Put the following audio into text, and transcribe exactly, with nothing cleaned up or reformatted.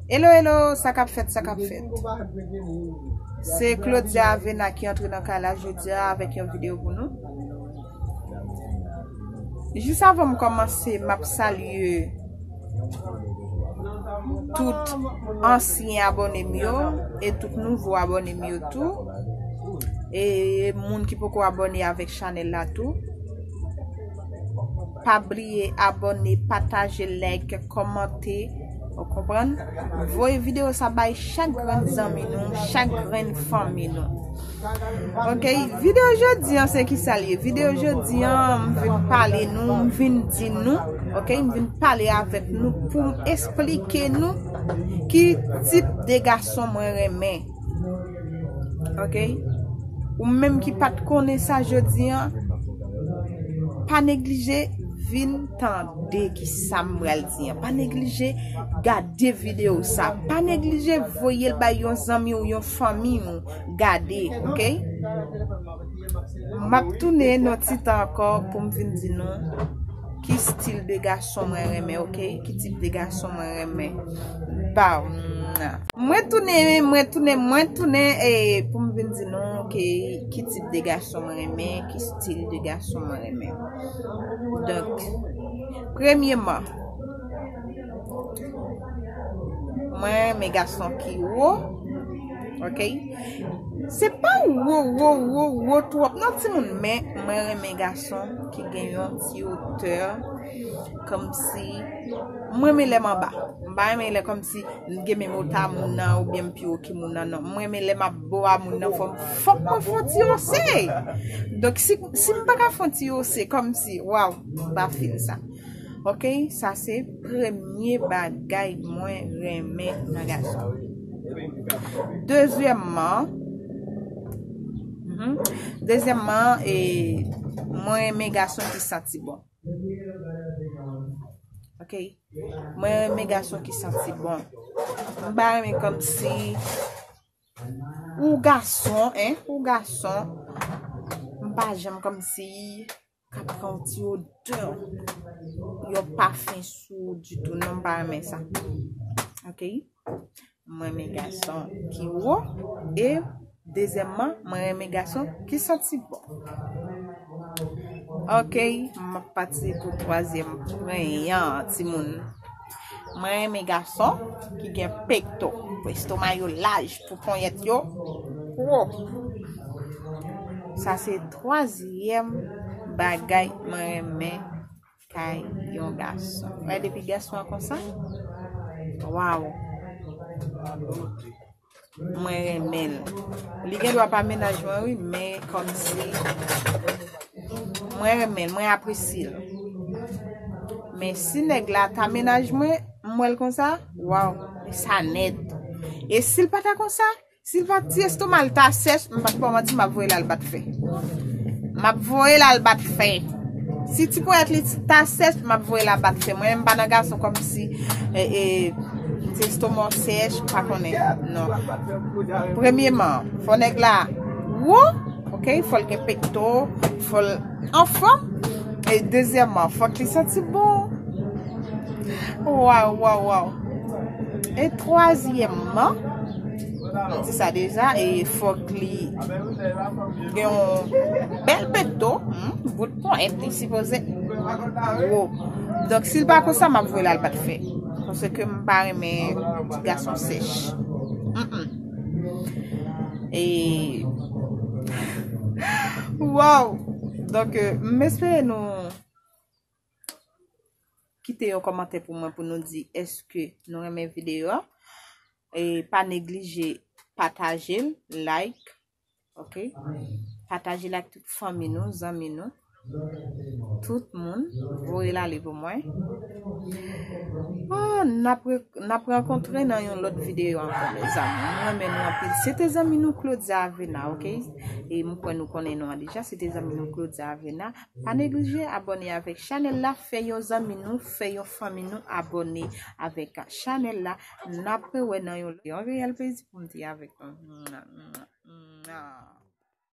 Hello, hello, sa k ap fèt, sa k ap fèt? Se Claudia Avena ki antre nan kay la jodi a avèk yon videyo pou nou. Jis avan m kòmanse, m ap salye tout ansyen abòne m yo e tout nouvo abòne m yo tou. E moun ki poko abòne avèk chanèl la tou. Pa bliye abòne, pataje, like, kòmante, ou konprann? Voye videyo sa bay chak grenn zanmi nou, chak grenn fanmi nou. Ok, videyo jodi an se ki sa l ye? Videyo jodi an, m vin pale nou, m vin di nou, ok, m vin pale avèk nou pou m esplike nou ki tip de gason mwen renmen. Ok? Ou menm ki pa t konnen sa jodi an, pa neglije vin tande ki sa m pral di an. Pa neglije gade videyo sa. Pa neglije voye l bay yon zanmi w, yon fanmi w gade, ok? M ap tounen yon ti tan ankò pou m vin di nou ki stil de gason mwen renmen, ok? Ki tip de gason mwen renmen. Ba, mwa. Mwen tounen, mwen tounen, mwen tounen, e pou m vin di nou ki, ki tip de gason mwen renmen, ki stil de gason mwen renmen. Donk, premyeman, mwen renmen gason ki wo, ok? Se pa wo, wo, wo, wo twòp non, timoun, men mwen renmen gason ki gen yon ti wotè, kòmsi, mwen renmen lè m anba. M pa renmen lè kòmsi m gen menm wotè a moun nan oubyen m pi wo ki moun nan, non. Mwen renmen lè m ap bò a moun nan, fò m, fòk mwen fè yon ti wose. Donk, si, si m pa ka fè yon ti wose, kòmsi, waw, m pa feel sa. Ok, sa se premye bagay mwen renmen nan gason. Dezyèmman, mhm, dezyèmman, e, mwen renmen gason ki santi bon. Ok, mwen renmen gason ki santi bon. M pa renmen kòmsi ou gason, en, ou gason. M pa janm kòmsi k ap pran yon ti odè, yon pafen sou ou ditou. Non, m pa renmen sa. Ok? Mwen renmen gason ki wo. E, dezyèmman, mwen renmen gason ki santi bon. Ok, m ap pati pou twazyèm pwen an, timoun. Mwen renmen gason ki gen pekto, pou estoma yo laj, pou ponyèt yo wo. Sa se twazyèm bagay mwen renmen kay yon gason. Wè, depi gason an konsa, waw. Mwen renmen l. Li gen dwa pa mennaj mwen, wi, men kòmsi mwen renmen l, mwen apresye l. Men si nèg la ta mennaj mwen, m wè l konsa, waw, sa nèt. E si l pa ta konsa, si l pa ti estoma l ta sèch, m pa t ba w manti, m ap voye l al bat fè. M ap voye l al bat fè. Si ti ponyèt li ta sèch, m ap voye l al bat fè. Mwen menm pa nan gason kòmsi, e, e, ti estoma w sèch, m pa konnen. Non. Premyeman, fò nèg la wo, ok, fò l gen pekto, fò l anfòm. E dezyèmman, fòk li santi bon. Waw, waw, waw. E twazyèmman, nou di sa deja, e fòk li gen yon bèl pekto, hmm, bout ponyèt li sipoze wo. Donk, si l pa konsa, m ap voye l al bat fè. Paske m pa renmen ti gason sèch. Mm-mm. E, waw! Donk, euh, m espere nou kite yon kòmantè pou mwen pou nou di èske nou renmen videyo a. E pa neglije pataje l, like, ok? Pataje l ak tout fanmi nou, zanmi nou. Tout moun, voye l ale pou mwen. Oh, n ap re-, n ap rankontre nan yon lòt videyo ankò, mezanmi. Mwen renmen nou anpil. Se te zanmi nou Claudia Avena, ok? E m kwè nou konnen non an deja. Se te zanmi nou Claudia Avena. Pa neglije abòne avèk chanèl la, fè yon zanmi nou, fè yon fanmi nou abòne avèk chanèl la. N ap rewè nan yon, yon reyèl plezi pou m te avèk nou.